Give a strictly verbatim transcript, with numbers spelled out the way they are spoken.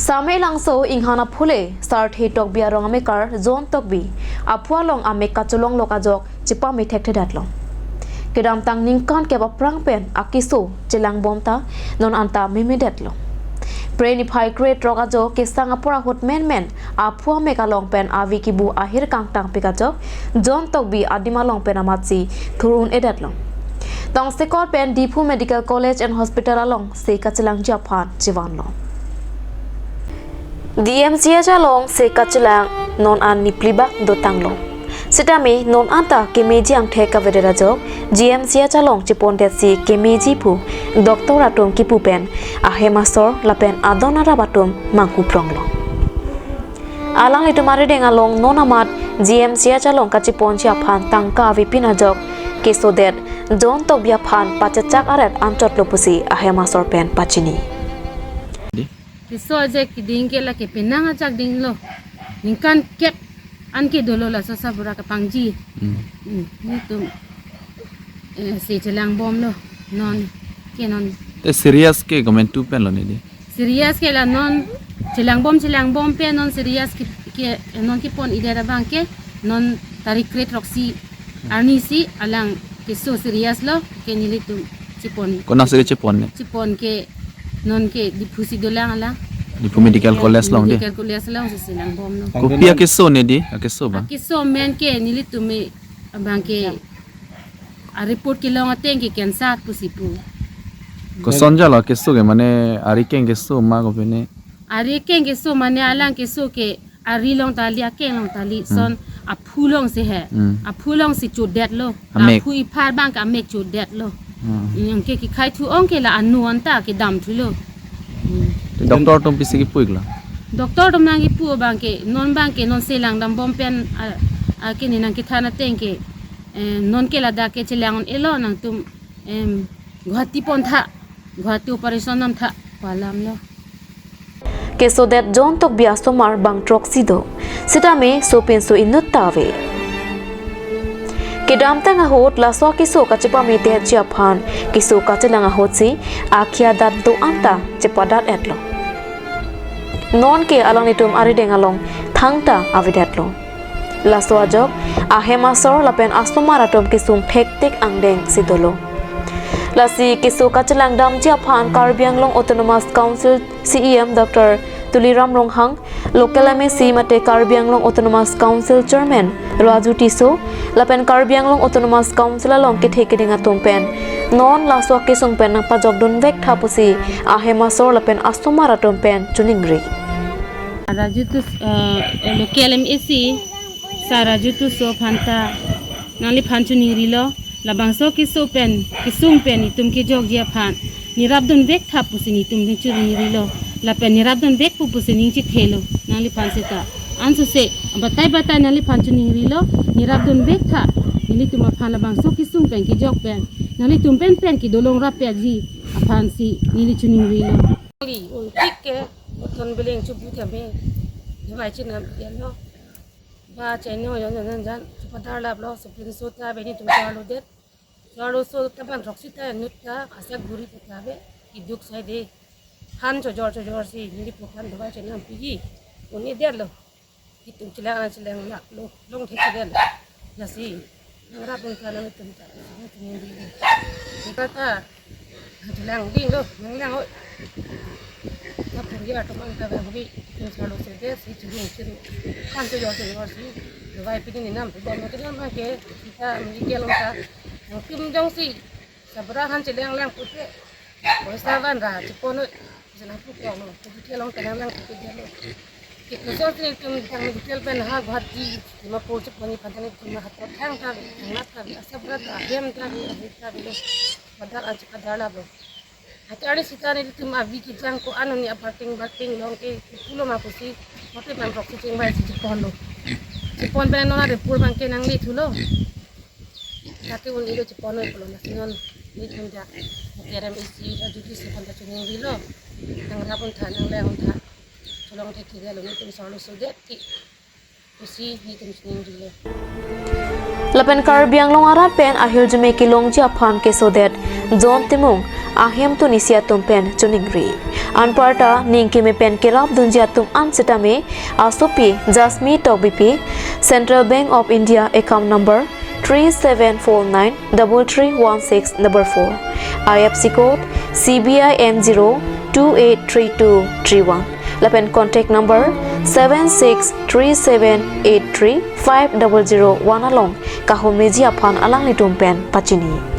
Samelangso Inghan aphule Sarthe Tokbi arong amekar John Tokbi aphu along amek kacholonglok ajok chepame thekthedetlo. Kedamtang ningkan kep aphrang pen akeso chelangbom ta non anta memedetlo. Phre niphai krethrok ajo kesang apor ahut menmen aphu amek along pen avi kibu ahir kangtangpik ajok John Tokbi adim along pen amatsi thur un-edetlo. Tongsekot pen Diphu Medical College and Hospital alongsi kachelangji aphan chevanlo. D M C H alongsi kachelang non an niphli bak dotanglo. Sitame non anta kemeji angthek kavedet ajok G M C H along chepondetsi kemeji pu doctor atum kipu pen ahem asor lapen adon arap atum manghupronglo. Alanglitum arideng along non amat G M C H along kacheponji aphan tangka avepin ajok kesodet John Tokbi aphan pachechak aret anchotlo pusi ahem asor pen pachini. Keso ajak keding ke lake penang ajak dinglo. Ningkan kep anke dolo laso sabura kapangji. Hmm. Hmm, nelitum, eh, si chelangbomlo. Non ke non. Te serious ke komentu penlo neli. Serious ke la non chelangbom chelangbom pen non serious ke, ke non kepon-idet abang ke non tarik krethroksi arnisi alang keso serious lo ke nelitum chepon. Konatsi kechepon ne? Chepon ke non ke Diphu si dolang alang. Diphu Medical College along de. Medical College alongsi chelangbomlo. Kopi akeso neli, akeso ba? Akeso men ke nelitum me abang ke areport kelong ateng ke cancer pusi pu. Kosonjalo keso ke mane ari keng keso ma kopine? Ari keng keso mane alang keso ke ari along tali, akeng along tali, hmm, son aphu alongsi he. Hmm. Aphu alongsi chodetlo. Amek. Aphu iphar abang ke amek chodetlo. Hmm. Anke kekhai thu ong ke la anu anta kedam thulo. Hmm. Doctor atum pisi kipu-iklo? Doctor atum nangkipu abang ke non abang ke non chelangdambom pen a, a ke ne nangkethan ateng ke, eh, non ke ladak ke chelang un-elo nangtum, em, Guwahati pontha, Guwahati operation namtha pu alamlo. Kesodet John Tokbi asomar bang throksi do. Sitame sopinso inut ta ave. Kedamtang ahut laso akeso kachepamedetji aphan keso kachelang ahutsi akhei adat do-an ta chepadat-etlo. Non ke alanglitum arideng along thangta avedetlo. Laso ajok ahem asor lapen asomar atum kesung thektik angdengsi dolo. Lasi keso kachelangdamji aphan Karbi Anglong Autonomous Council C E M Doctor Tuliram Ronghang, local M A C mate Karbi Anglong Autonomous Council Chairman Raju Tisso lapen Karbi Anglong Autonomous Council along kethe keding atum pen non laso akesung pen nangpajokdunvek tha pusi ahem asor lapen asomar atum pen choningri. Raju Tis-, eh, local M A C, Sir Raju Tisso aphan ta nangliphan choningrilo, labangso keso pen, kesung pen itum kejokji aphan nerapdunvek tha pusi netum ning choningrilo, lapen nerapdunvekpo pusi ning chethelo, nangliphan seta. Ansose, batai batai nangliphan choningrilo, nerapdunvek tha, nelitum aphan labangso kesung pen kejok pen, nanglitum pen pen kedolong rapji aphansi neli choningrilo. Li, un tik ke, uton biling chubu thame, damai chinam pian lo. Ba cheno yon yon yon jan, chupadar lap lo, sopinso ta beni tum charlo det. Charloso ta bang throksi ta nut ta, asa guri ta ta be, kiduk sai de. Han chojor chojorsi, neli pu aphan damai chinam piji, un-edetlo. Itum chelang an chelang lak lo, long thekthedetlo. Lasi nangrap un ta nangtum ta, nangtum di. Ningkan ta chelang dinglo, nanglang oi. Kapur ya tomang ta bang bi, itum charloso de si churung churung. Han chojor chojorsi, damai pini ninam pu bom tu nam ke, sita mi kelong ta. Nangtum jongsi sabra han chelang lang pute. Poisa van ra chepon noi. Chelang pu kong lo. Pu kelong kenang lang pu ke lo. Ke kusol sini tum tang medical pen ha Guwahati, Dimapur chepon ni pantang tum ha to thang ta, thang nat ta, asa bra ta, hem ta, hem ta lo. Padar an chepadar lap lo. Hati ari sita nelitum avi kejang ko-an ni abating bating long ke pulo ma pusi. Hote bang throksi chingvai si chepon lo. Chepon pen non areport abang ke nangle thulo. Kati un-elo chepon noi pulo, lasi non nelitum ta T R M A C Raju Tisso aphan ta choningrilo. Nangrap un tha, nanglang un tha. Cholong thekthedetlo, nelitum charloso det ti pusi nelitum choningrilo. Lapen Karbi Anglong arat pen ahirjume kelongji aphan kesodet John Timung, ahemtun isi atum pen choningri. Anparta ning keme pen kerap dunji atum an setame asopi Jasmine Tokbipi, Central Bank of India, account number three seven four nine double three one six double four, I F S C code C B I N zero two eight three two three one, lapen contact number seven six three seven eight three five double zero one along kahumriji aphan alanglitum pen pachini.